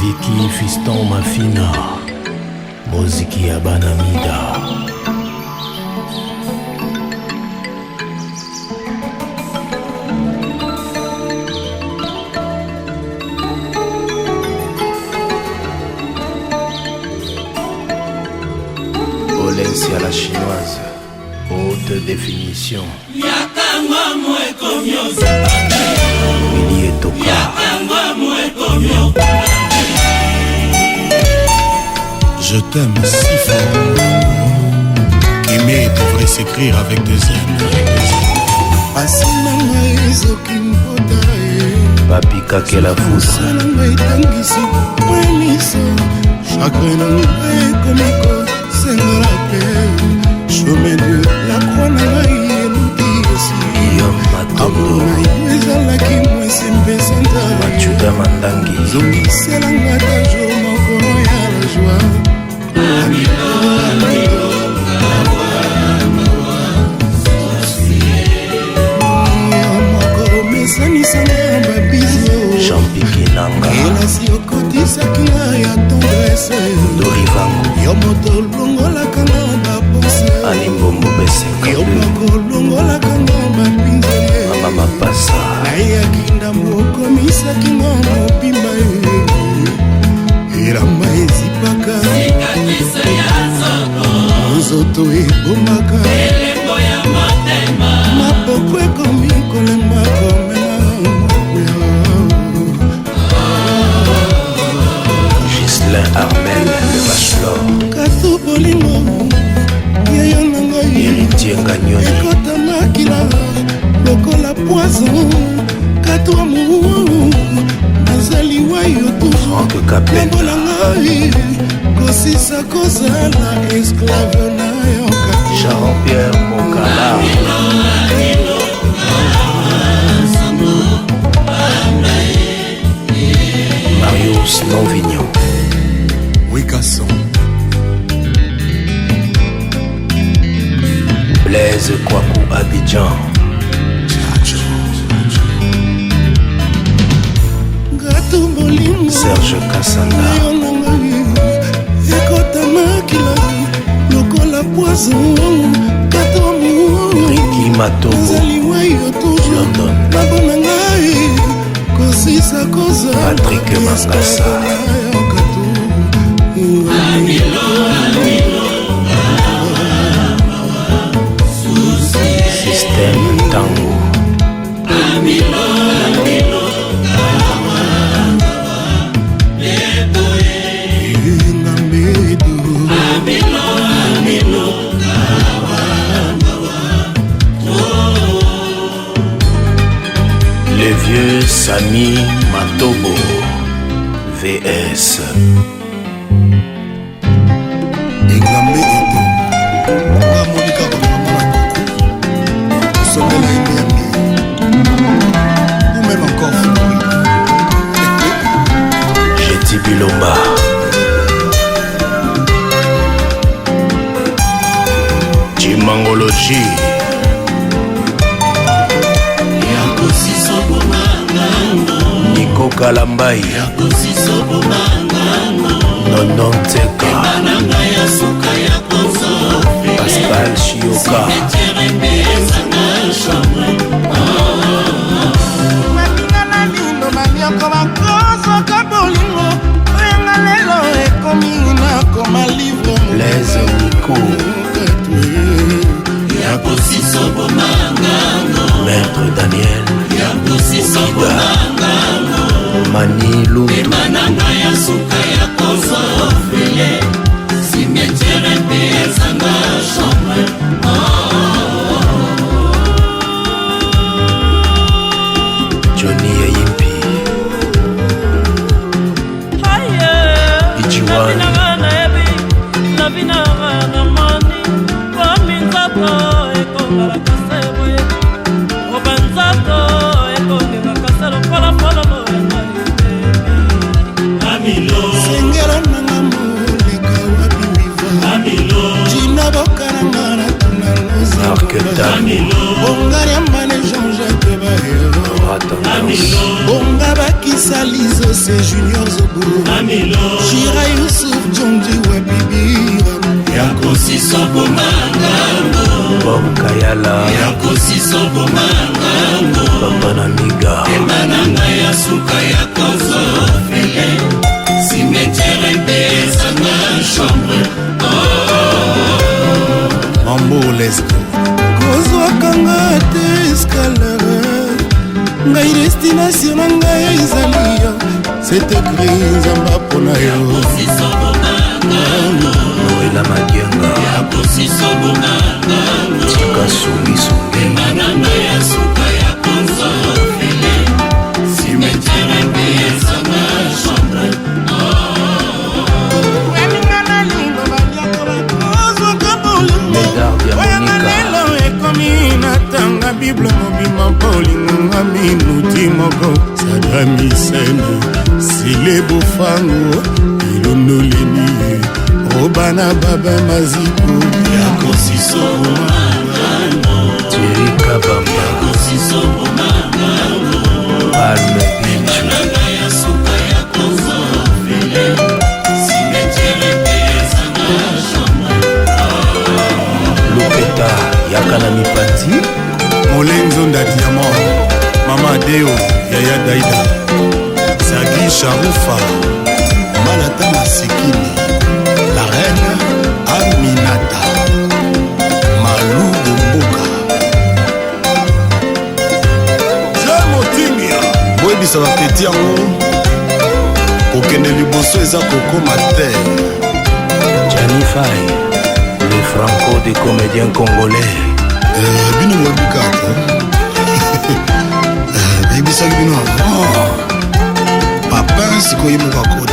Vicky Fiston Mafina, moziki ya bana mida. Olencia la chinoise, haute définition. Willy Etoka. Je t'aime si fort. Qu'aimer devrait s'écrire avec des ailes. Pasi na ngai ezoki mpota ye. Papi Kakela Foudre. Na ngai etangisi mwa miso. Chagrin na ngai ekomi kosengela pe. Chemin de la croix na ngai eluti esi. Guillaume Matondo. Amour na yo ezalaki mwese mpe sanza. Machuda Mandangi. Zongisela nga ata jour moko ya la joie. Amilo, amilo, yo moko omesanisanga babizo. Jean Pikinanga. Elasi okotisaki nga ya tendresse. Dorivango. Yo moto olongolaka nga bapense. Ani Mbombo Beseka. Yo moko olongolaka nga bapinzeli. Mama Mapasa. Nayaki ndambo okomisaki nga mobimba ye. Elamba ezipaka nzoto ebomaka maboko ekomi kolemba komema mokuya. Ghislain Armel le Bachelor. Katu bolingo yeyo na ngai. Héritier Nganyoni. Ekota makila lokola poison. Katu amour nazali wayo Franck Kapenda. Kombo na ngai kosisa kozala esclave na yo kati. Jean-Pierre Mokala. Marius Nonvignon. Wikason. Blaise Kwaku Abidjan. Gatu bolingo Serge Kassanda. yo na ngai ekota makila lokola poison. Katu amour Ricky Matobo. nazali wayo toujours. London. Mabo na ngai kosisa kozala Patrick Mangasa. esclave na yo katu. Système Tango. Engambedu. Le vieux Sami Matobo. VS. Engambe eto nga monika komama na kuku osombela ye miambi ou même encore fruit. Jeti Bilomba. Chimangologie. Nico Kalambai. Nonon Teka. Pascal Chioka. Baninga na bino banyoko bakozoka bolingo oyanga lelo ekomi nakoma livre. Blaise Nico. Maître Daniel. Okida. Mani Luntu. Johnny Yayimpi. Ichiwan. Nabi nanga namoni komi nzoto ekongalaka se boye oba nzoto ekongengaka se lokola fololo ya ngai. Sengela nanga moleka. Salizo se Junior Zobo Shira Yusuf Jondi Wabibira Bob Kayala Papa na Miga Mambo let's go. Kozwaka nga te escalere ngai destination na ngai ezali yo c'est écrit nzamba mpo na yo. Noela Madianga Tika songisongi. Médard Diamonika. Lelo ekomi natanga bible mobima mpo olinganga minuti moko sadamisene sile bofango elondoleni obana baba maziko. Thierry Kabamba Palme Beach. Lopeta yaka na mipanzi. Molenzo nda Diamant, Mama Adeo, Yaya Daida, Zagi Sharufa, Malata Masikini, la reine Aminata, Malou Bomboka. Je Motimia. Boyebisa bapeti yango kokende liboso eza kokoma te. Gianni Fay, le franco des comédiens congolais. Eh, bino boyebi kaka te. Eh, nayebisaki bino avant papin sikoyo ye moko akoya.